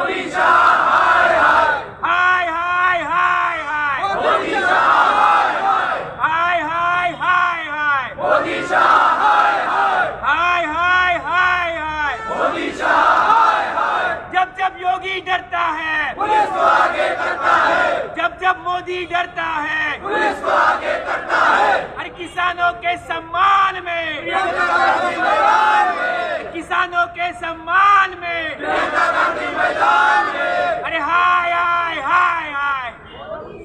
मोदी शाह हाय हाय। हाय हाय हाय हाय। मोदी शाह हाय हाय। हाय हाय हाय हाय। मोदी शाह हाय हाय। हाय हाय हाय हाय। मोदी शाह हाय हाय। जब जब योगी डरता है, पुलिस को आगे करता है। जब जब मोदी डरता है, पुलिस को आगे करता है। अरे किसानों के सम्मान में, प्रियंका गांधी मैदान में, किसानों के सम्मान में, प्रियंका गांधी मैदान में। अरे हाय हाय हाय हाय।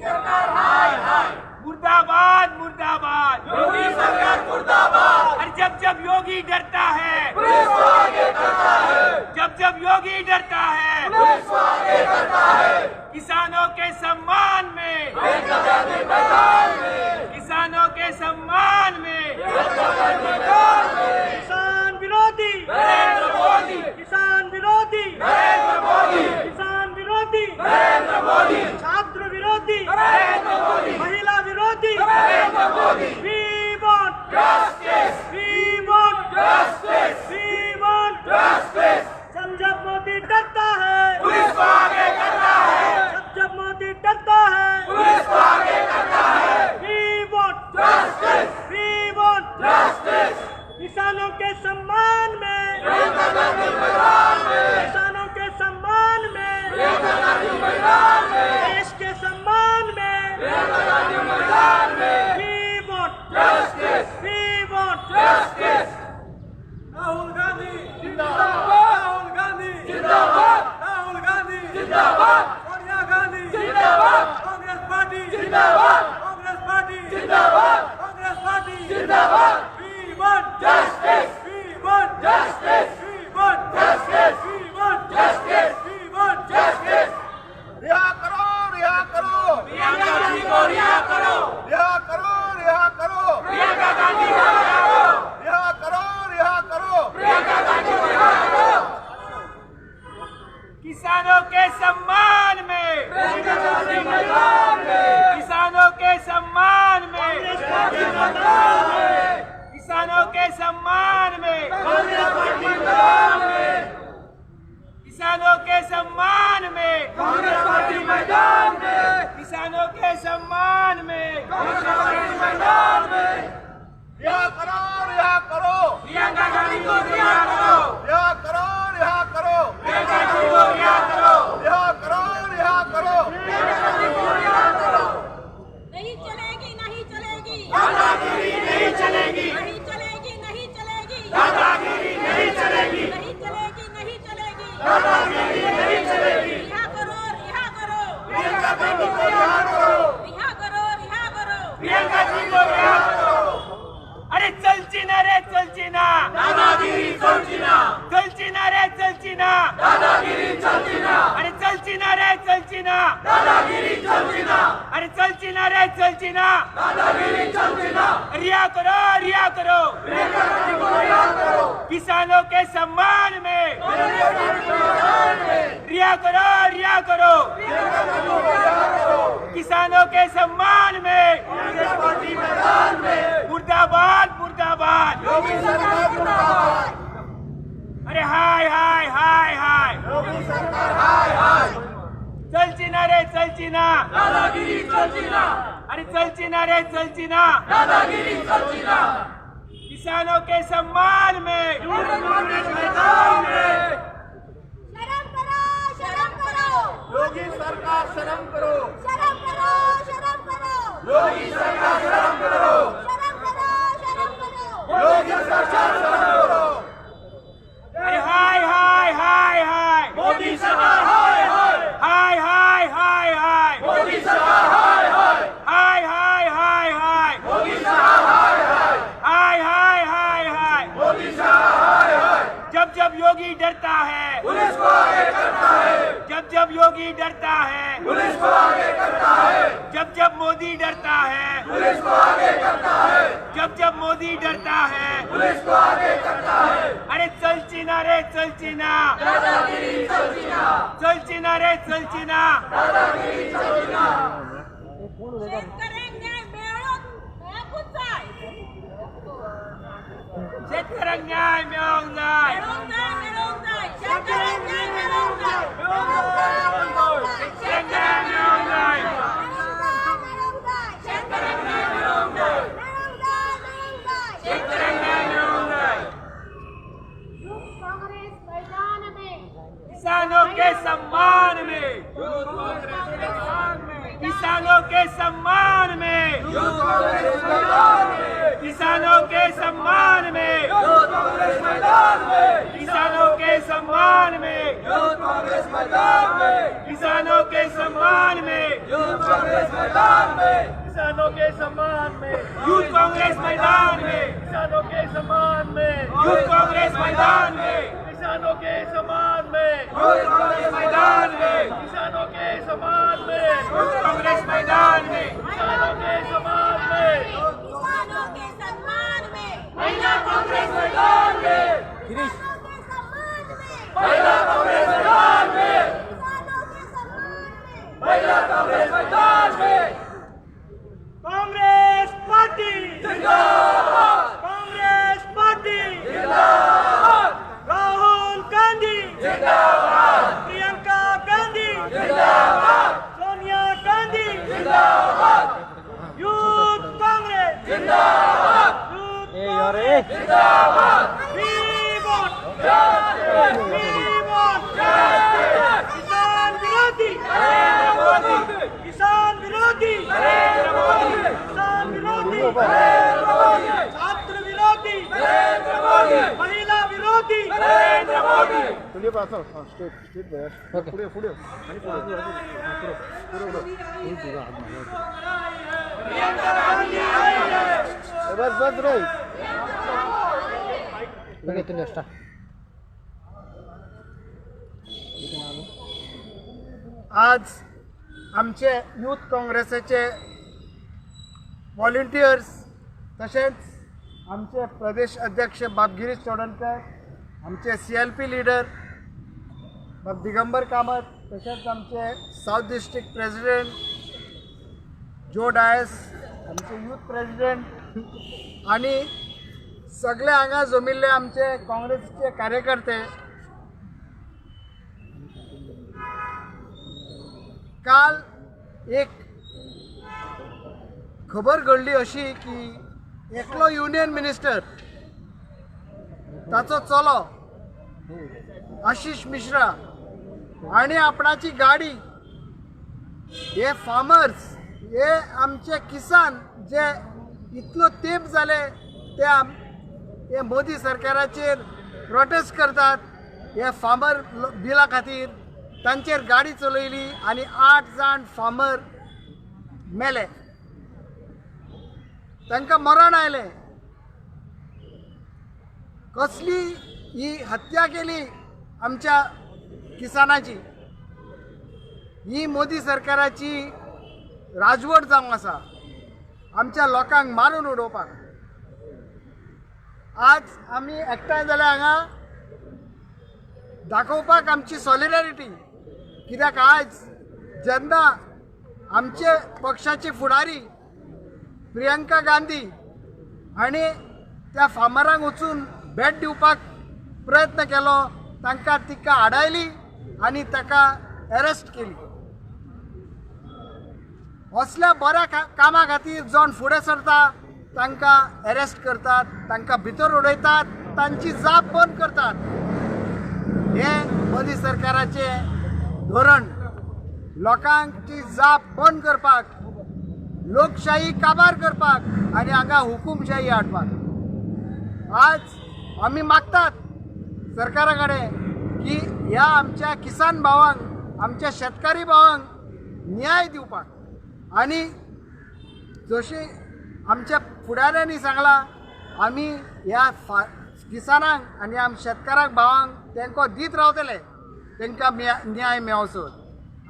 सरकार हाय हाय। मुर्दाबाद मुर्दाबाद। योगी सरकार मुर्दाबाद। अरे जब जब योगी डरता है, पुलिस को आगे करता है। जब जब योगी डरता है, पुलिस को आगे करता है। किसानों के सम्मान में, प्रियंका गांधी मैदान में, किसानों के सम्मान में। प्रियंका गांधी मैदान में। किसान विरोधी, नरेंद्र मोदी, किसान विरोधी, नरेंद्र मोदी, किसान विरोधी, नरेंद्र मोदी, छात्र विरोधी, नरेंद्र मोदी, महिला विरोधी। Narendra Modi. We want justice, we want justice, we want justice. जब जब मोदी डरता है, पुलिस को आगे करता है। जब जब मोदी डरता है, पुलिस को आगे करता है। We want justice, we want justice. किसानों के सम्मान में, प्रियंका गांधी मैदान में, किसानों के सम्मान में, प्रियंका गांधी मैदान में, देश के सम्मान में। प्रियंका गांधी मैदान में। We want justice, we want justice. Rahul Gandhi जिंदाबाद, राहुल गांधी जिंदाबाद, राहुल गांधी जिंदाबाद, सोनिया गांधी जिंदाबाद, कांग्रेस पार्टी जिंदाबाद, कांग्रेस पार्टी जिंदाबाद, कांग्रेस पार्टी जिंदाबाद। We want justice, we want justice, we want justice, we want justice, we want justice. रिहा करो, रिहा करो, प्रियंका गांधी को रिहा करो। रिहा करो, रिहा करो, प्रियंका गांधी को रिहा करो। रिहा करो, रिहा करो। प्रियंका गांधी को रिहा करो। किसानों के सम्मान में, प्रियंका गांधी मैदान में, किसानों के सम्मान में, गांधी मैदान में, किसानों के सम्मान में, कांग्रेस पार्टी मैदान में, किसानों के सम्मान में, कांग्रेस पार्टी मैदान में, किसानों के सम्मान में। कांग्रेस पार्टी मैदान में। रिहा करो, रिहा करो, प्रियंका गांधी को रिहा करो। रिहा करो, रिहा करो, प्रियंका गांधी को रिहा करो। रिहा करो, रिहा करो। नहीं चलेगी, नहीं चलेगी, दादागिरी नहीं चलेगी। नहीं चलेगी, नहीं चलेगी, दादागिरी नहीं चलेगी। नहीं चलेगी, नहीं चलेगी। दादागिरी नहीं चलेगी। रिहा करो, रिहा करो, प्रियंका गांधी को रिहा करो। रिहा करो, रिहा करो। प्रियंका जी को रिहा करो। अरे चलची ना रे चलची ना, दादागिरी चलती ना, चलची ना रे चलची ना, दादागिरी चलती ना, अरे चलची ना रे चलची ना, दादागिरी चलती ना, अरे चलची ना रे चलची ना। दादागिरी चलती ना। रिहा करो, रिहा करो, प्रियंका गांधी को रिहा करो। किसानों के सम्मान में। प्रियंका गांधी मैदान में, रिहा करो, रिहा करो, प्रियंका गांधी को रिहा करो। किसानों के सम्मान में। कांग्रेस पार्टी मैदान में। मुर्दाबाद मुर्दाबाद। योगी सरकार मुर्दाबाद। अरे हाय हाय हाय हाय। योगी सरकार हाय हाय। चलची ना रे चलची ना, दादागिरी चलती ना, अरे चलची ना रे चलची ना, दादागिरी चलती ना। किसानों के सम्मान में। कांग्रेस मैदान में। शर्म करो, शर्म करो, योगी सरकार शर्म करो, शर्म करो, शर्म करो, योगी सरकार शर्म करो। शर्म करो, शर्म करो। योगी सरकार शर्म करो। अरे हाय हाय हाय हाय। मोदी सरकार हाय हाय। हाय हाय हाय हाय। मोदी सरकार हाय हाय। हाय हाय हाय हाय। मोदी सरकार हाय हाय। हाय हाय हाय हाय। मोदी सरकार हाय हाय। जब जब योगी डरता है, पुलिस को आगे करता है। जब जब योगी डरता है, पुलिस को आगे करता है। जब जब मोदी डरता है, पुलिस को आगे करता है। जब जब मोदी डरता है, पुलिस को आगे करता है। अरे चलची ना रे चलची ना, दादागिरी चलती ना, चलची ना रे चलची ना, दादागिरी चलती ना। शेतकऱ्यांक न्याय मेळोंक मेळोंकूच जाय, शेतकऱ्यांक न्याय मेळोंक जाय। मेळोंक जाय, मेळोंक जाय, शेतकऱ्यांक न्याय मेळोंक जाय। किसानों के सम्मान में, किसानों के सम्मान में, किसानों के सम्मान में, किसानों के सम्मान में, किसानों के सम्मान में, किसानों के सम्मान में, यूथ कांग्रेस मैदान में, किसानों के सम्मान में, यूथ कांग्रेस मैदान में, किसानों के सम्मान में, यूथ कांग्रेस मैदान में, किसानों के सम्मान में, यूथ कांग्रेस मैदान में, किसानों के सम्मान में, किसानों के सम्मान में, महिला कांग्रेस मैदान में, किसानों के सम्मान में, महिला कांग्रेस मैदान में, किसानों के सम्मान में। महिला कांग्रेस मैदान में। कांग्रेस पार्टी जिंदाबाद, कांग्रेस पार्टी, जिंदाबाद, राहुल गांधी जिंदाबाद, प्रियंका गांधी जिंदाबाद, सोनिया गांधी जिंदाबाद, यूथ कांग्रेस जिंदाबाद, यूथ कांग्रेस जिंदाबाद, We want, we want किसान विरोधी, नरेंद्र मोदी, किसान विरोधी, नरेंद्र मोदी, किसान विरोधी, नरेंद्र मोदी, छात्र विरोधी, नरेंद्र मोदी, महिला विरोधी, नरेंद्र मोदी। प्रियंका गांधी आई है। आज आमचे यूथ काँग्रेसाचे व्हॉलंटियर्स तशेंच आमचे प्रदेश अध्यक्ष बाब गिरीश चोडणकर, आमचे CLP leader बाब दिगंबर कामत, तशेंच आमचे सावथ डिस्ट्रिक्ट प्रेसिडेंट जो डायस, आमचे यूथ प्रेसिडेंट आनी सगळे हांगा जमिल्ले आमचे काँग्रेसचे कार्यकर्ते, काल एक खबर घडली अशी की एकलो युनियन मिनिस्टर ताचो चलो आशिष मिश्रा आनी आपणाची गाडी हे फार्मर्स हे आमचे किसान जे इतलो तेंप जाले ते हे मोदी सरकाराचेर प्रोटेस्ट करतात हे फार्मर बिला खातीर, तांचेर गाडी चलयली आनी 8 जाण फार्मर मेले, तांकां मरण आयलें। कसली ही हत्या केली आमच्या किसानाची, ही मोदी सरकाराची राजवट जावन आसा आमच्या लोकांक मारून उडोवपाक। आज आमी एकठांय जाल्या हांगा दाखोवपाक आमची सॉलिडारिटी, कित्याक आज जेन्ना आमचे पक्षाची फुडारी प्रियंका गांधी हांणी त्या फार्मरांक वचून भेट दिवपाक प्रयत्न केलो, तांकां तिका आडायली आनी ताका अरेस्ट केली। असल्या बऱ्या कामा खातीर जावन फुडें सरता तांकां अरेस्ट करतात, तांकां भितर उडयतात, तांची जाप बंद करतात। हे मोदी सरकाराचें धोरण, लोकांची जाप बंद करपाक, लोकशाही काबार करपाक आनी हांगा हुकुमशाही हाडपाक। आज आमी मागतात सरकारा कडेन की ह्या आमच्या किसान भावांक, आमच्या शेतकारी भावांक न्याय दिवपाक। आनी जशें आमच्या फुडाऱ्यांनी सांगलां, आमी ह्या किसानांक आनी आम शेतकारांक भावांक तेंको दीत रावतले, तांकां न्याय मेळसर।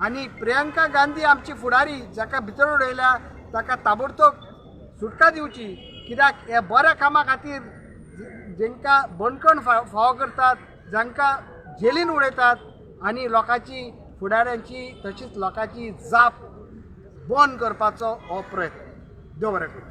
आनी प्रियंका गांधी आमची फुडारी जाका भितर उडयल्या ताका ताबडतोब सुटका दिवची, कित्याक हे बऱ्या कामा खातीर जेंकां बंदखण फावो करतात, जांकां जेलीन उडयतात आनी लोकांची फुडाऱ्यांची तशीच लोकांची जाप बंद करपाचो हो प्रयत्न। देव बरें करूं।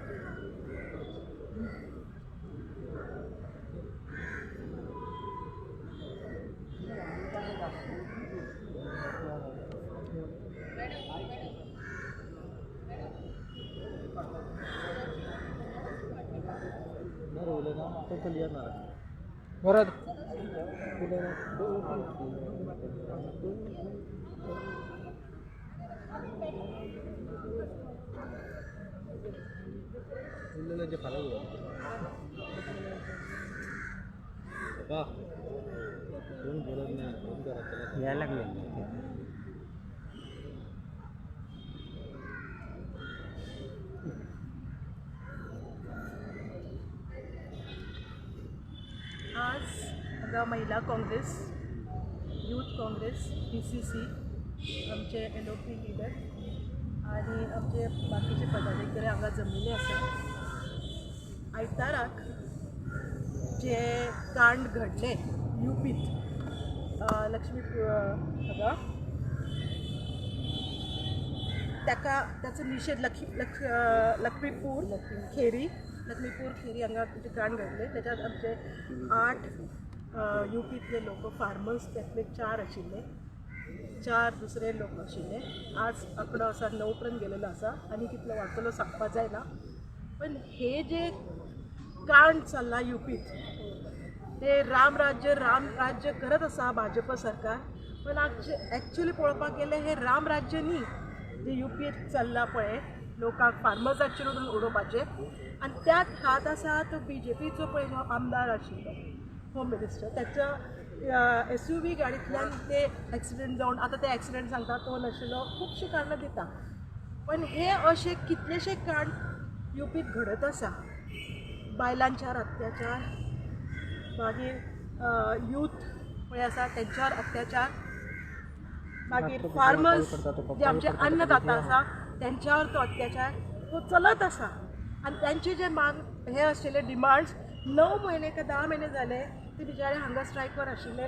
भरत। आज हांगा महिला Congress, youth Congress, PCC, आमचे एलओपी लिडर आनी आमचे बाकीचे पदाधिकारी हांगा जमिल्ले आसा. आयताराक जे कांड घडलें युपीत लक्ष्मी हांगा, ताका ताचो निशेध लक्ष्मीपूर खेरी हांगा जे कांड घडलें त्याच्यात आमचे 8 युपीतले लोक फार्मर्स, त्यातले 4 आशिल्ले, 4 दुसरे लोक आशिल्ले. आज आंकडो आसा 9 पर्यंत गेलेलो आसा आनी कितलो वाडटलो सांगपाक जायना. पण हे जे कांड चल्लां युपीत ते राम राज्य करत आसा भाजप सरकार, पण एक्चुअली पळोवपाक गेल्यार हे राम राज्य न्ही जे युपीत चल्लां पळय लोकांक फार्मर्साचेर उडोवपाचें. आनी त्यात हात आसा तो बीजेपीचो पळय जो आमदार आशिल्लो होम मिनिस्टर, त्याच्या SUV गाडींतल्यान ते एक्सिडेंट जावन आतां ते एक्सिडेंट सांगता तो नाशिल्लो, खुबशीं कारणां दिता. पण हे अशे कितलेशे कांड युपीत घडत आसा. बायलांच्यार अत्याचार, मागीर यूथ पळय आसा तेंच्यार अत्याचार, मागीर फार्मर्स जे आमचे अन्नदाता आसा तेंच्यावर तो अत्याचार तो चलत आसा. आनी तेंचे जे माग हे आशिल्ले डिमांड्स 9 म्हयने काय 10 म्हयने जाले ते बिचारे हांगा स्ट्रायकवर आशिल्ले.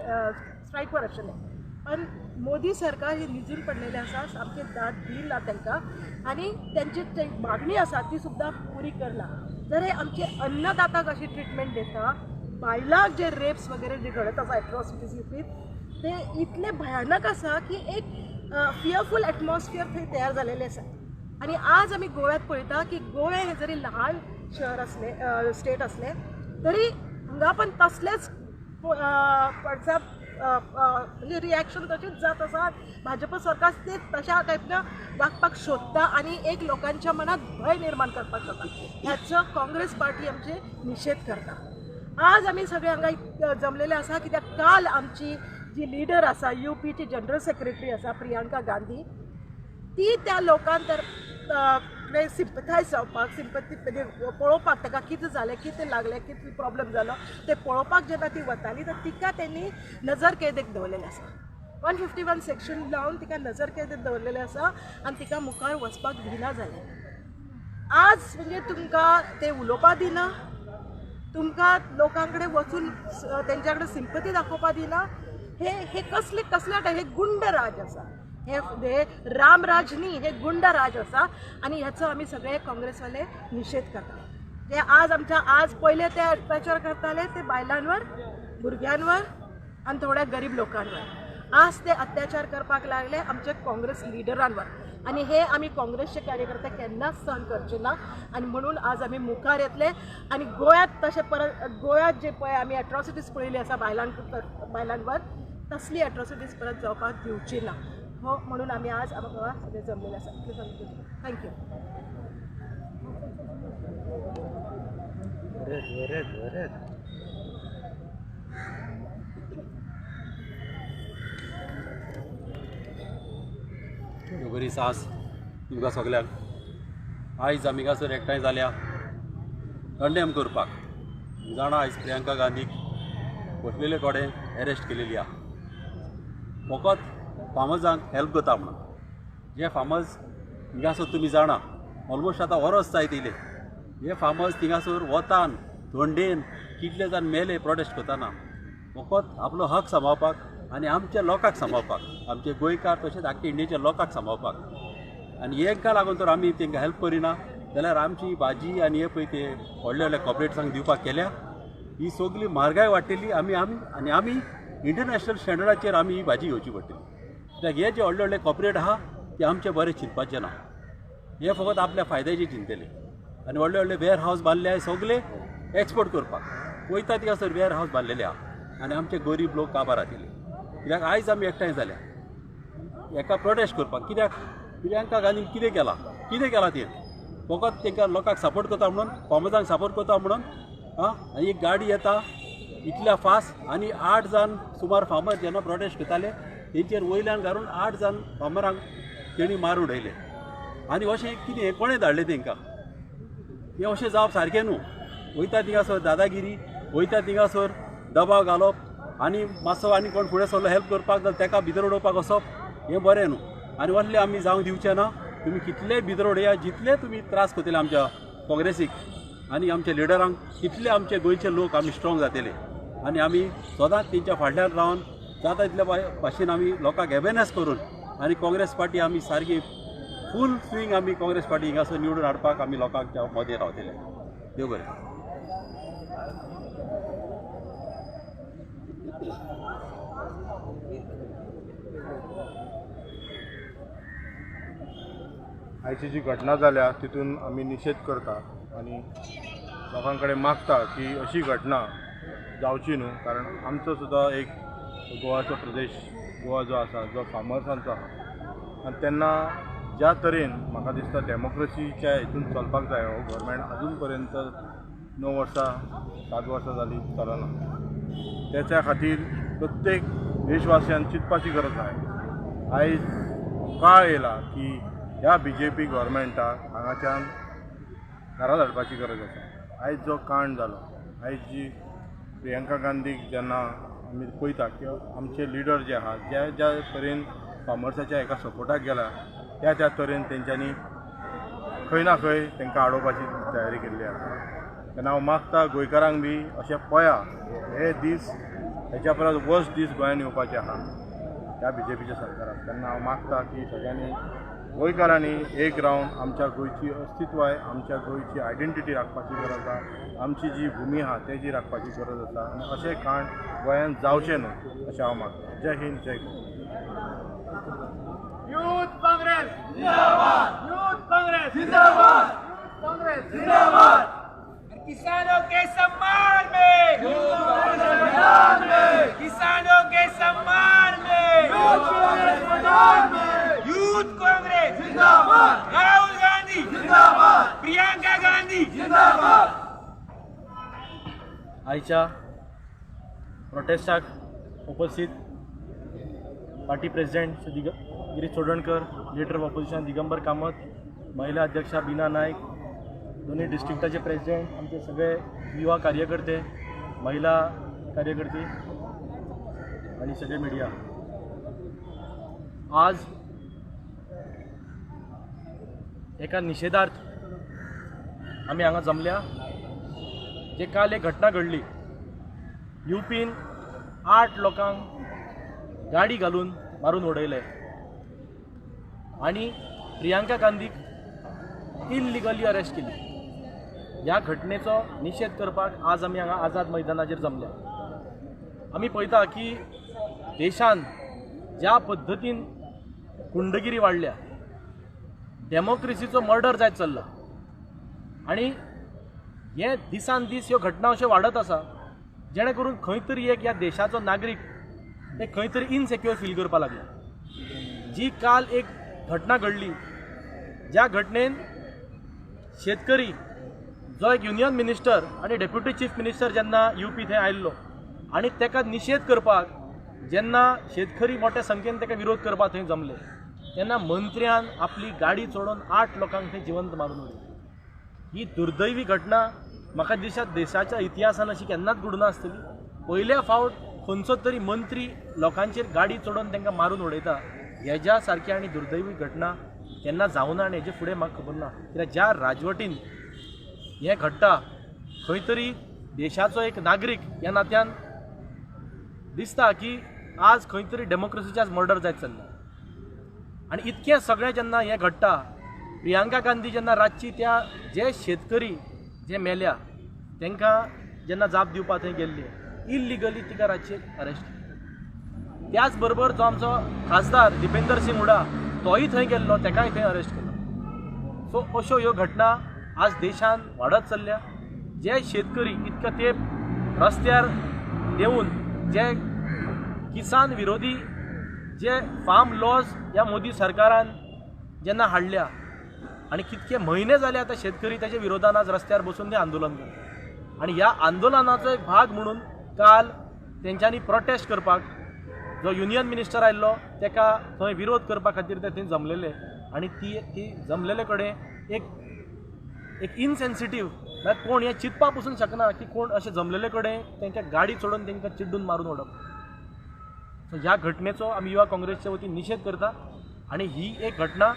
पण मोदी सरकार हे निजून पडलेले आसा, सामकें दाद दिला तांकां आनी तेंची जी मागणी आसा ती सुद्दां पुरी करना. जर हे आमचे अन्नदाताक अशी ट्रिटमेंट दिता, बायलांक जे रेप्स वगैरे जे घडत आसा एट्रॉसिटीज युपीत, ते इतले भयानक आसा की एक फियरफूल एटमॉस्फियर थंय तयार जालेलें आसा. आनी आज आमी गोव्यात पळयता की गोवे हें जरी ल्हान शहर आसलें, स्टेट आसलें तरी हांगा पण तसलेच म्हणजे रिएक्शन तशीच जात आसा. भाजप सरकार ते तशा टायपनं वागपाक सोदता आनी एक लोकांच्या मनात भंय निर्माण करपाक सोदता. ह्याचो काँग्रेस पार्टी आमचे निशेध करता. आज आमी सगळे हांगा जमलेले आसा कित्याक काल आमची जी लिडर आसा युपीची जनरल सेक्रेटरी आसा प्रियांका गांधी, ती त्या लोकांक तर सिंपथायज जावपाक, सिंपथी म्हणजे पळोवपाक ताका कितें जालें, कितें लागलें, कितें प्रॉब्लम जालो ते पळोवपाक जेन्ना ती वताली तर तिका तेणी नजर कैदेक दवरलेलें आसा. 151 सेक्शन लावन तिका नजर कैदेक दवरलेलें आसा आनी तिका मुखार वचपाक दिना जालें. आज म्हणजे तुमकां ते उलोवपाक दिना, तुमकां लोकां कडेन वचून तेंच्या कडेन सिंपथी दाखोवपाक दिना. हे हे कसले कसले हे गुंड राज आसा, हे रामराज न्ही, हे गुंड राज आसा. आनी ह्याचो आमी सगळे काँग्रेसवाले निशेध करता. जे आज आमच्या आज पयले ते अत्याचार करताले ते बायलांवर, भुरग्यांवर आनी थोड्या गरीब लोकांवर, आज ते अत्याचार करपाक लागले आमच्या काँग्रेस लिडरांवर. आनी हे आमी काँग्रेसचे कार्यकर्ते केन्नाच सहन करचे ना आनी म्हणून आज आमी मुखार येतले. आनी गोव्यात तशें परत गोव्यात जे पळय आमी एट्रॉसिटीज पळयली आसा बायलांवर, तसली एट्रॉसिटीज परत जावपाक दिवची ना हो म्हणून आमी आज आमकां सगळे जमलेले आसा. Thank you. बरी सास तुमकां सगल्यांक. आयज आमी हांगासर एकठांय जाल्या कंडेम करपाक. जाणा आयज प्रियांका गांधीक बसलेले कडेन एरेस्ट केलेली आहा, फकत फार्मर्सांक हेल्प करता म्हणून. जे फार्मर्स थिंगासर तुमी जाणा ऑलमोस्ट आतां वरस जायत येयले, हे फार्मर्स थिंगासर वतान थंडेन कितले जाण मेले प्रोटेस्ट करतना, फकत आपलो हक सांबाळपाक आनी आमच्या लोकांक सांबाळपाक, आमचे गोंयकार तशेंच आख्खे इंडियेच्या लोकांक सांबाळपाक. आनी हेंकां लागून तर आमी तांकां हेल्प करिना जाल्यार आमची भाजी आनी हे पळय ते व्हडले व्हडले कॉर्पोरेट्सांक दिवपाक केल्या, ही सगळी म्हारगाय वाडटली. आमी आमी आनी आमी इंटरनॅशनल स्टँडर्डाचेर आमी ही भाजी घेवची पडटली. कित्याक हे जे व्हडले व्हडले कॉर्पोरेट आहा ते आमचे बरें चिंतपाचें ना, हे फकत आपल्या फायद्याचे चिंतले. आनी व्हडले व्हडले वेअर हावस बांदले आहा सगळे एक्सपोर्ट करपाक वयता तिका वेअर हावस बांदलेले आहा आनी आमचे गरीब लोक काबार जातले. कित्याक आयज आमी एकठांय जाल्या एका प्रोटेस्ट करपाक. कित्याक प्रियांका गांधीन कितें केलां, कितें केलां तें फकत तांकां लोकांक सपोर्ट करता म्हणून, फार्मर्सांक सपोर्ट करता म्हणून. आं, आनी एक गाडी येता इतल्या फास्ट आनी 8 जाण सुमार फार्मर जेन्ना प्रोटेस्ट करताले तेंचेर वयल्यान घालून 8 जाण फार्मरांक तेणी मार उडयले. आनी अशें कितें हें कोणें धाडलें तेंकां? हें अशें जावप सारकें न्हू. वयता थिंगासर दादागिरी, वयता थिंगासर दबाव घालप आनी मातसो आनी कोण फुडें सरलो हेल्प करपाक जाल्यार तेका भितर उडोवपाक वचप हें बरें न्हू. आनी असलें आमी जावंक दिवचें ना. तुमी कितलेय भितर उडया, जितले तुमी त्रास करतले आमच्या काँग्रेसीक आनी आमच्या लिडरांक, तितले आमचे गोंयचे लोक आमी स्ट्रॉंग जातले आनी आमी सदांच तेंच्या फाटल्यान रावन जाता तितल्या भाशेन आमी लोकांक अवेरनेस करून आनी काँग्रेस पार्टी आमी सारकी फूल स्विंग आमी काँग्रेस पार्टी हिंगासर निवडून हाडपाक आमी लोकांच्या मदें रावतले. देव बरें. आयची जी घटना जाल्या तितून आमी निशेध करता आनी लोकां कडेन मागता की अशी घटना जावची न्हू, कारण आमचो सुद्दां एक गोवाचो प्रदेश, गोवा जो आसा जो फार्मर्सांचो आसा, आनी तेन्ना ज्या तरेन म्हाका दिसता डेमोक्रेसीच्या हितून चलपाक जाय हो गव्हर्मेंट अजून पर्यंत 9 वर्सां 7 वर्सां जालीं चलना. तेच्या खातीर प्रत्येक देशवासियान चिंतपाची गरज आसा. आयज काळ येयला की ह्या बीजेपी गव्हर्मेंटाक हांगाच्यान घरा धाडपाची गरज आसा. आयज जो कांड जालो, आयज जी प्रियंका गांधीक जेन्ना आमी पळयता की आमचे लिडर जे आहा ज्या ज्या तरेन फार्मर्साच्या एका सपोर्टाक गेला त्या त्या तरेन तेंच्यांनी खंय ना खंय तांकां आडोवपाची तयारी केल्ली आसा. तेन्ना हांव मागता गोंयकारांक बी अशें पळया, हे दीस हेच्या परस वर्स्ट दीस गोंयान येवपाचे आहा ह्या बीजेपीच्या सरकाराक. तेन्ना हांव मागता की सगळ्यांनी गोंयकारांनी एक रावन आमच्या गोंयची अस्तित्वाय, आमच्या गोंयची आयडेंटिटी राखपाची गरज आसा, आमची जी भुमी आहा तेजी राखपाची गरज आसा आनी अशें कांड गोंयांत जावचें न्हू अशें हांव मागता. जय हिंद, जय गोवा. यूथ काँग्रेस जिंदाबाद, यूथ काँग्रेस जिंदाबाद, यूथ काँग्रेस जिंदाबाद. किसानों के सम्मान में, किसानों के सम्मान में, यूथ कांग्रेस मैदान में, यूथ कांग्रेस जिंदाबाद, राहुल गांधी जिंदाबाद, प्रियंका गांधी जिंदाबाद. आयच्या प्रोटेस्टाक उपस्थित party president Shri Girish Chodankar, leader of opposition Digambar Kamat, महिला अध्यक्षा बीना नायक, दोन्ही डिस्ट्रिक्टाचे प्रेसिडेंट, आमचे सगळे युवा कार्यकर्ते, महिला कार्यकर्ते आणि सगळे मिडिया, आज एका निशेधार्थ आमी हांगा जमल्या. जे काल एक घटना घडली, युपीन 8 लोकांक गाडी घालून मारून उडयले आनी प्रियंका गांधीक इल्लिगली अरेस्ट केली. ह्या घटनेचो निशेध करपाक आज आमी हांगा आझाद मैदानाचेर जमल्या. आमी पळयता की देशान ज्या पद्दतीन गुंडगिरी वाडल्या, डेमोक्रेसीचो मर्डर जायत चल्ला आनी हे दिसान दीस ह्यो घटना अश्यो वाडत आसा, जेणे करून खंय तरी एक ह्या देशाचो नागरीक एक खंय तरी इनसेक्युअर फील करपाक लागला. जी काल एक घटना घडली, ज्या घटनेन शेतकरी जो एक युनियन मिनिस्टर आनी डेप्युटी चीफ मिनिस्टर जेन्ना युपी थंय आयिल्लो आनी ताका निशेध करपाक जेन्ना शेतकरी मोठ्या संख्येन ताका विरोध करपाक थंय जमले, तेन्ना मंत्र्यान आपली गाडी चडोवन 8 लोकांक थंय जिवंत मारून उडयले. ही दुर्दैवी घटना म्हाका दिसता देशाच्या इतिहासान अशी केन्नाच घडूना आसतली. पयल्या फावट खंयचो तरी मंत्री लोकांचेर गाडी चडोवन तांकां मारून उडयता, हेज्या सारकी आनी दुर्दैवी घटना केन्ना जावना आनी हेजे फुडें म्हाका खबर ना. कित्याक ज्या राजवटीन हें घडटा खंय तरी देशाचो एक नागरीक ह्या नात्यान दिसता की आज खंय तरी डेमोक्रेसीचे आज मर्डर जायत चल्ला. आनी इतकें सगळें जेन्ना हें घडटा, प्रियंका गांधी जेन्ना रातची त्या जे शेतकरी जे मेल्या तांकां जेन्ना जाप दिवपाक थंय गेल्ली, इल्लिगली तिका रातची अरेस्ट केली. त्याच बरोबर जो आमचो खासदार दिपेंदर सिंग हुडा तोय थंय गेल्लो, ताकाय थंय अरेस्ट केलो. सो अश्यो ह्यो घटना आज देशान वाडत चल्ल्या. जे शेतकरी इतके तेंप रस्त्यार देंवून जे किसान विरोधी जे फार्म लॉज ह्या मोदी सरकारान जेन्ना हाडल्या, आनी कितके म्हयने जाले आतां शेतकरी ताच्या विरोधान आज रस्त्यार बसून ते आंदोलन करता आनी ह्या आंदोलनाचो एक भाग म्हणून काल तेंच्यांनी प्रोटेस्ट करपाक जो युनियन मिनिस्टर आयिल्लो तेका थंय विरोध करपा खातीर ते थंय जमलेले आनी ती ती जमलेले कडेन एक एक इनसेन्सिटीव म्हळ्यार कोण हें चिंतपा पसून शकना की कोण अशें जमलेले कडेन तेंच्या गाडी चडोवन तेंकां चिड्डून मारून उडप. सो ह्या घटनेचो आमी युवा काँग्रेसच्या वतीन निशेध करता आनी ही एक घटना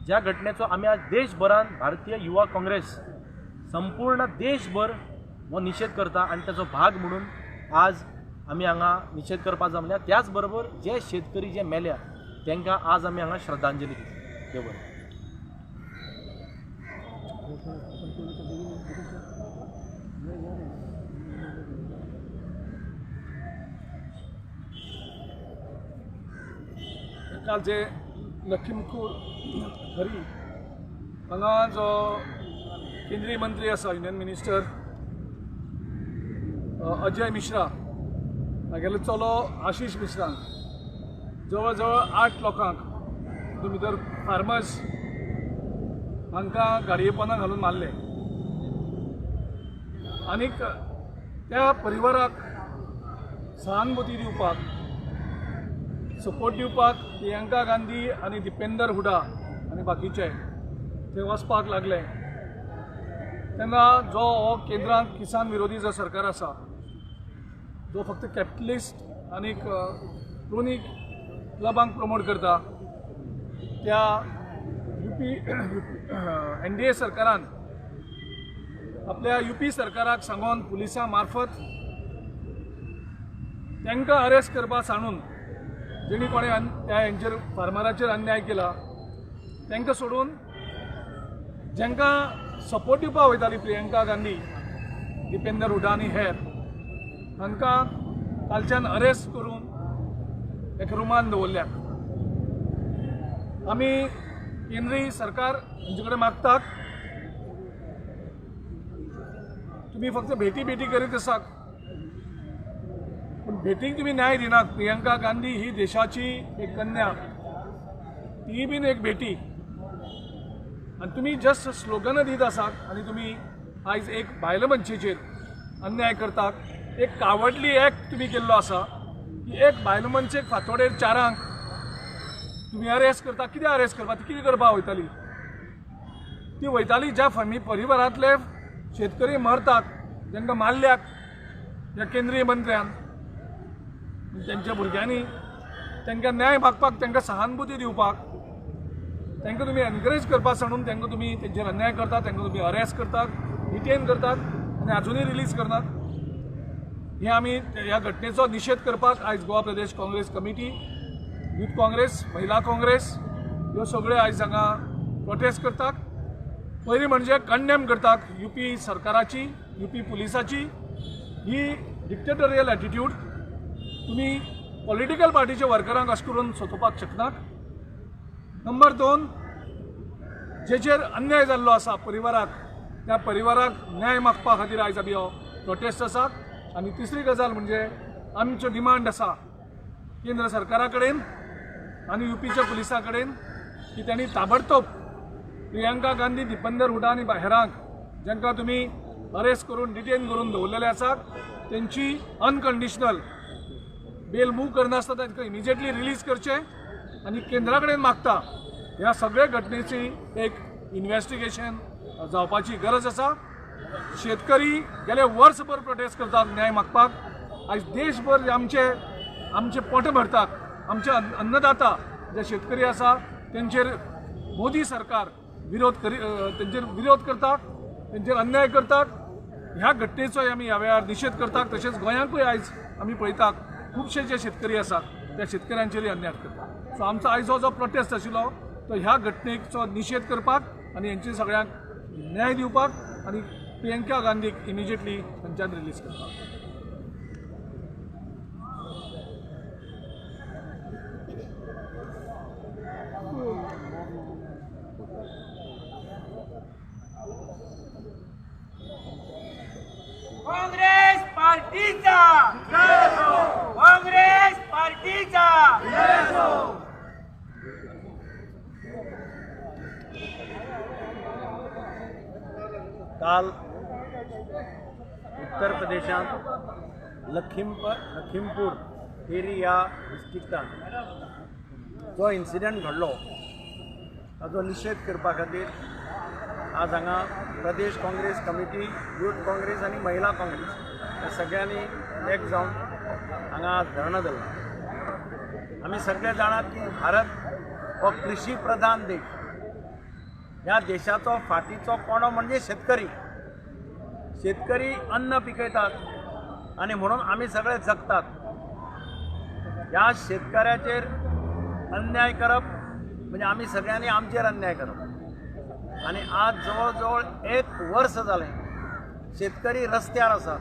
ज्या घटनेचो आमी आज देशभरान भारतीय युवा काँग्रेस संपूर्ण देशभर हो निशेध करता आनी ताचो भाग म्हणून आज आमी हांगा निशेध करपाक जमल्या. त्याच बरोबर जे शेतकरी जे मेल्या तांकां आज आमी हांगा श्रद्धांजली दिता. देव बरें. काल जे लखीमपूर खरी हांगा जो केंद्रीय मंत्री आसा युनियन मिनिस्टर अजय मिश्रा हागेलो चलो आशिष मिश्रा जवळ जवळ 8 लोकांक तितून भितर फार्मर्स हांकां गाडये पोंदा घालून मारले आनीक त्या परिवाराक सहानुभूती दिवपाक सपोर्ट दिवपाक प्रियंका गांधी आनी दिपेंदर हुडा आनी बाकीचे ते वचपाक लागले तेन्ना जो हो केंद्रांत किसान विरोधी जो सरकार आसा जो फक्त कॅपिटलिस्ट आनी क्रोनी क्लबांक प्रमोट करता त्या युपी एनडीए सरकारान आपल्या युपी सरकाराक सांगून पुलिसां मार्फत तांकां अरेस्ट करपाक सांडून जेणी कोणें त्या हेंचेर फार्मराचेर अन्याय केला तांकां सोडून जांकां सपोर्ट दिवपाक वयताली प्रियंका गांधी दिपेंदर हुडा आनी हेर हांकां कालच्यान अरेस्ट करून एका रुमान दवरल्यात. आमी केंद्रीय सरकार हेंचे कडेन मागतात तुमी फक्त भेटी भेटी करीत आसात पूण भेटीक तुमी न्याय दिनात. प्रियंका गांधी ही देशाची एक कन्या ती बीन एक भेटी आनी तुमी जस्ट स्लोगनां दीत आसात आनी तुमी आयज एक बायल मनशेचेर अन्याय करतात. एक कावडली एक्ट तुमी केल्लो आसा की एक बायल मनशेक फांतोडेर 4 तुमी अरेस्ट करता. कितें अरेस्ट करपाक ती कितें करपाक वयताली? ती वयताली ज्या फॅमिली परिवारांतले शेतकरी मरतात तांकां मारल्यात ह्या केंद्रीय मंत्र्यान तेंच्या भुरग्यांनी तांकां न्याय मागपाक तांकां सहानुभूती दिवपाक तांकां तुमी एनकरेज करपाक सांडून तांकां तुमी तेंचेर अन्याय करतात, तांकां तुमी अरेस्ट करतात, डिटेन करतात आनी आजुनूय रिलीज करनात. हे आमी ह्या घटनेचो निशेध करपाक आयज गोवा प्रदेश काँग्रेस कमिटी, यूथ काँग्रेस, महिला काँग्रेस ह्यो सगळ्यो आयज हांगा प्रोटेस्ट करतात. पयलीं म्हणजे कंडेम करतात युपी सरकाराची, युपी पुलिसाची ही डिक्टेटोरियल एटिट्यूड. तुमी पॉलिटिकल पार्टीच्या वर्करांक अशें करून सोदोवपाक शकनात. नंबर 2, जेचेर अन्याय जाल्लो आसा परिवाराक त्या परिवाराक न्याय मागपा खातीर आयज आमी हो प्रोटेस्ट आसा. आनी तिसरी गजाल म्हणजे आमच्यो डिमांड आसा केंद्र सरकारा कडेन आनी युपीच्या पुलिसां कडेन की तांणी ताबडतोब प्रियंका गांधी, दिपेंदर हुडा आनी हेरांक जांकां तुमी अरेस्ट करून डिटेन करून दवरलेले आसात तेंची अनकंडिशनल बेल मूव करनासतना तांकां इमिजिएटली रिलीज करचें आनी केंद्रा कडेन मागता ह्या सगळ्या घटनेची एक इन्वेस्टिगेशन जावपाची गरज आसा. शेतकरी गेले वर्सभर प्रोटेस्ट करतात न्याय मागपाक. आयज देशभर आमचे आमचे पोट भरतात आमचे अन्नदाता जे शेतकरी आसा तेंचेर मोदी सरकार विरोध तेंचेर विरोध करतात, तेंचेर अन्याय करतात. ह्या घटनेचोय आमी ह्या वेळार निशेध करतात. तशेंच गोंयांकूय आयज आमी पळयतात खुबशे जे शेतकरी आसात त्या शेतकऱ्यांचेरय अन्याय करतात. सो आमचो आयज हो जो प्रोटेस्ट आशिल्लो तो ह्या घटनेचो निशेध करपाक आनी हेंचे सगळ्यांक न्याय दिवपाक आनी प्रियंका गांधीक इमिजिएटली थंयच्यान रिलीज करपाक. काँग्रेस पार्टीचा, काँग्रेस पार्टीचा. काल उत्तर प्रदेशांत लखीमपूर खेरी ह्या डिस्ट्रिक्टांत जो इन्सिडंट घडलो ताजो निशेध करपा खातीर आज हांगा प्रदेश काँग्रेस कमिटी, यूथ काँग्रेस आनी महिला काँग्रेस ह्या सगळ्यांनी एक जावन हांगा आज धरणा धरला. आमी सगळे जाणात की भारत हो कृषी प्रधान देश. ह्या देशाचो फाटीचो कोणो म्हणजे शेतकरी. शेतकरी अन्न पिकयतात आनी म्हणून आमी सगळे जगतात. ह्या शेतकऱ्याचेर अन्याय करप म्हणजे आमी सगळ्यांनी आमचेर अन्याय करप. आनी आज जवळ जवळ एक वर्स जालें शेतकरी रस्त्यार आसा,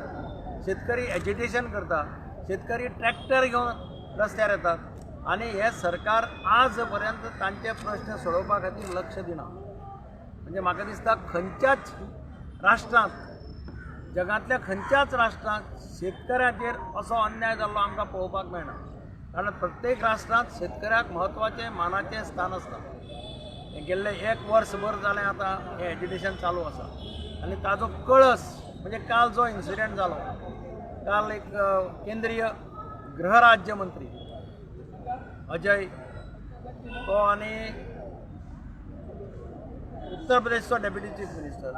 शेतकरी एजिटेशन करता, शेतकरी ट्रॅक्टर घेवन रस्त्यार येतात आनी हें सरकार आज पर्यंत तांचे प्रश्न सोडोवपा खातीर लक्ष दिना. म्हणजे म्हाका दिसता खंयच्याच राष्ट्रांत, जगांतल्या खंयच्याच राष्ट्रांत शेतकऱ्यांचेर असो अन्याय जाल्लो आमकां पळोवपाक मेळना. कारण प्रत्येक राष्ट्रांत शेतकऱ्याक म्हत्वाचें मानाचें स्थान आसता. हें गेल्लें एक वर्सभर जालें आतां हें एजिटेशन चालू आसा आनी ताजो कळस म्हणजे काल जो इन्सिडंट जालो, काल एक केंद्रीय गृहराज्य मंत्री अजय तो आनी उत्तर प्रदेशचो डेप्युटी चीफ मिनिस्टर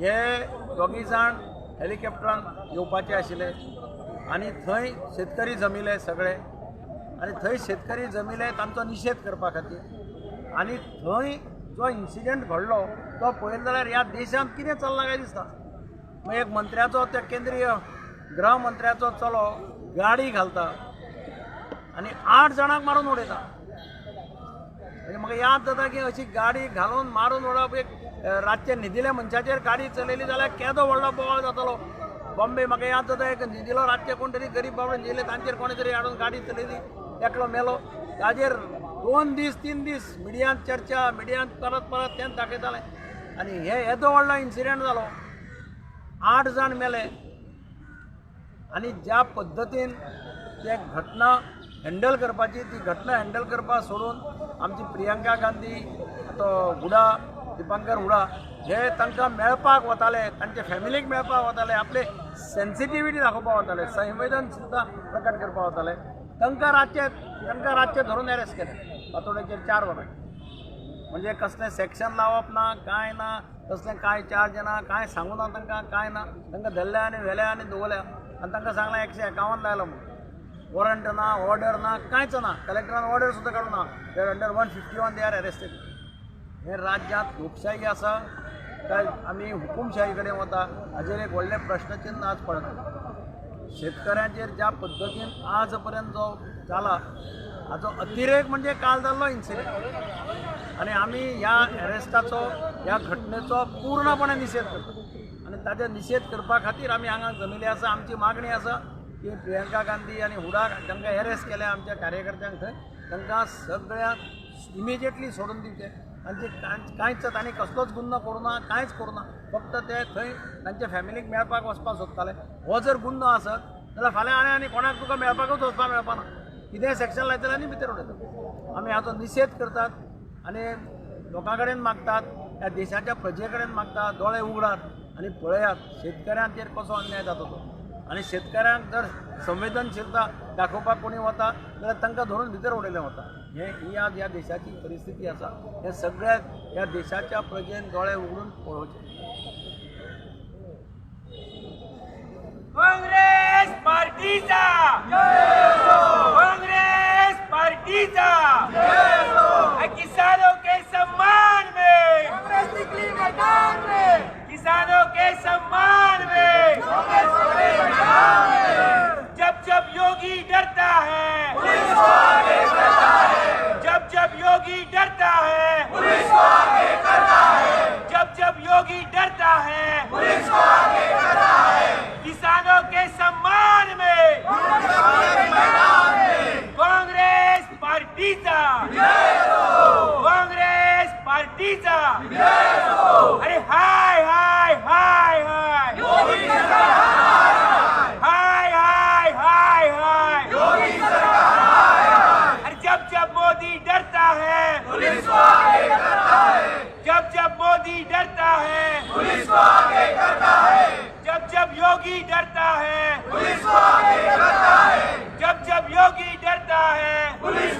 हे दोगी जाण हेलिकॉप्टरान येवपाचे आशिल्ले आनी थंय शेतकरी जमिले सगळे आनी थंय शेतकरी जमिले तांचो निशेध करपा खातीर. आनी थंय जो इन्सिडंट घडलो तो पळयलो जाल्यार ह्या देशांत कितें चल्लां काय दिसता. मागीर एक मंत्र्याचो, त्या केंद्रीय गृहमंत्र्याचो चलो गाडी घालता आनी 8 जाणांक मारून उडयता. म्हणजे म्हाका याद जाता की अशी गाडी घालून मारून उडोवप, एक रातचे न्हिदिल्या मनशाचेर गाडी चलयली जाल्यार केदो व्हडलो बोवाळ जातलो. बॉम्बे म्हाका याद जाता एक न्हिदिलो रातचे कोण तरी गरीब बाबडे न्हिदिले, तांचेर कोणे तरी हाडून गाडी चलयली, एकलो मेलो. ताजेर 2 दीस 3 दीस मिडियांत चर्चा, मिडियांत परत परत तेंच दाखयताले. आनी हे येदो व्हडलो इन्सिडंट जालो, 8 जाण मेले. आनी ज्या पद्दतीन ते घटना हँडल करपाची ती घटना हँडल करपा सोडून आमची प्रियंका गांधी, तो हुडा, दीपांकर हुडा हे तांकां मेळपाक वताले, तांच्या फॅमिलीक मेळपाक वताले, आपले सेन्सिटिविटी दाखोवपाक वताले, संवेदनशीलता प्रकट करपाक वताले. तांकां रातचे धरून अरेस्ट केले फातोडेचेर 4 वरां. म्हणजे कसलें सेक्शन लावप ना, कांय ना, कसलें कांय चार्ज ना, कांय सांगू ना तांकां, कांय ना. तांकां धरल्या आनी व्हेल्या आनी दवरल्या आनी तांकां सांगलां 151 लायलो म्हणून. वॉरंट ना, ऑर्डर ना, कांयच ना. कलेक्टरान ऑर्डर सुद्दां काडूं ना. They are under 151 they are arrested. हे राज्यांत लोकशाही आसा काय आमी हुकुमशाही कडेन वता हाजेर एक व्हडलें प्रश्नचिन्न आज पडटा. शेतकऱ्यांचेर ज्या पद्दतीन आज पर्यंत जो जाला हाचो अतिरेक म्हणजे काल जाल्लो इन्सिडंट. आनी आमी ह्या अरेस्टाचो, ह्या घटनेचो पूर्णपणे निशेध करता आनी ताजो निशेध करपा खातीर आमी हांगा जमिल्ले आसा. आमची मागणी आसा की प्रियंका गांधी आनी हुडा तांकां अरेस्ट केल्या आमच्या कार्यकर्त्यांक थंय, तांकां सगळ्यांक इमिजिएटली सोडून दिवचें. तांचे कांयच तांणी कसलोच गुन्नो करूं ना, कांयच करूं ना, फक्त ते थंय तांच्या फॅमिलीक मेळपाक वचपाक सोदताले. हो जर गुन्नो आसत जाल्यार फाल्यां आनी आनी कोणाक तुका मेळपाकूच वचपाक मेळपाना, कितेंय सेक्शन लायतले आनी भितर उडयतले. आमी हाचो निशेध करतात आनी लोकां कडेन मागतात, ह्या देशाच्या प्रजे कडेन मागतात, दोळे उगडात आनी पळयात शेतकऱ्यांचेर कसो अन्याय जाता तो. आनी शेतकऱ्यांक जर संवेदनशीलता दाखोवपाक कोणी वता जाल्यार तांकां धरून भितर उडयलें वता. हे ही आज ह्या देशाची परिस्थिती आसा. हे सगळ्या ह्या देशाच्या प्रजेन दोळे उगडून पळोवचें. काँग्रेस पार्टीचा, काँग्रेस पार्टीचा, किसानों के सम्मान में कांग्रेस निकली मैदान में, किसानों के सम्मान में कांग्रेस निकली मैदान में। जब जब योगी डरता है पुलिस को आगे करता है, जब जब योगी डरता है पुलिस को आगे करता है, जब जब योगी डरता है पुलिस को आगे करता है। किसानों के सम्मान में काँग्रेस पार्टीचा, काँग्रेस पार्टीचा। अरे हाय हाय हाय हाय हाय हाय हाय हाय। अरे जब जब मोदी डरता है पुलिस को आगे करता है, जब जब मोदी डरता है पुलिस को आगे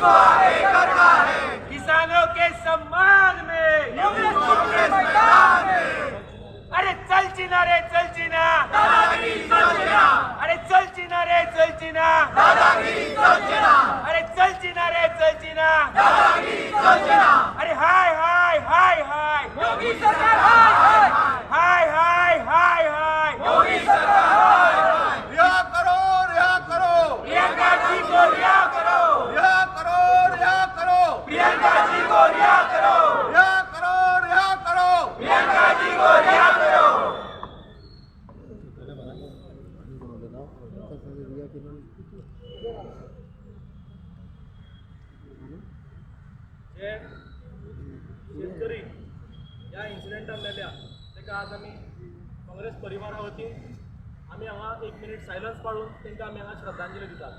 उसको आगे करना है। किसानों के सम्मान में कांग्रेस मैदान में। अरे चल चिना रे चल चिना, दादागिरी चल चिना। अरे चल चिना रे चल चिना, दादागिरी चल चिना। अरे चल चिना रे चल चिना, दादागिरी चल चिना। अरे हाय हाय हाय हाय योगी सरकार हाय हाय हाय हाय हाय हाय योगी सरकार हाय हाय। रिहा करो, रिहा करो, प्रियंका जी को रिहा करो, रिहा करो, रिहा करो, प्रियंका जी को रिहा करो, रिहा करो, रिहा करो, प्रियंका जी को रिहा करो। जे शेतकरी ह्या इन्सिडंटान मेल्या ताका आज आमी काँग्रेस परिवारा वतीन आमी हांगा एक मिनीट सायलन्स पाळून तांकां आमी हांगा श्रद्धांजली दितात।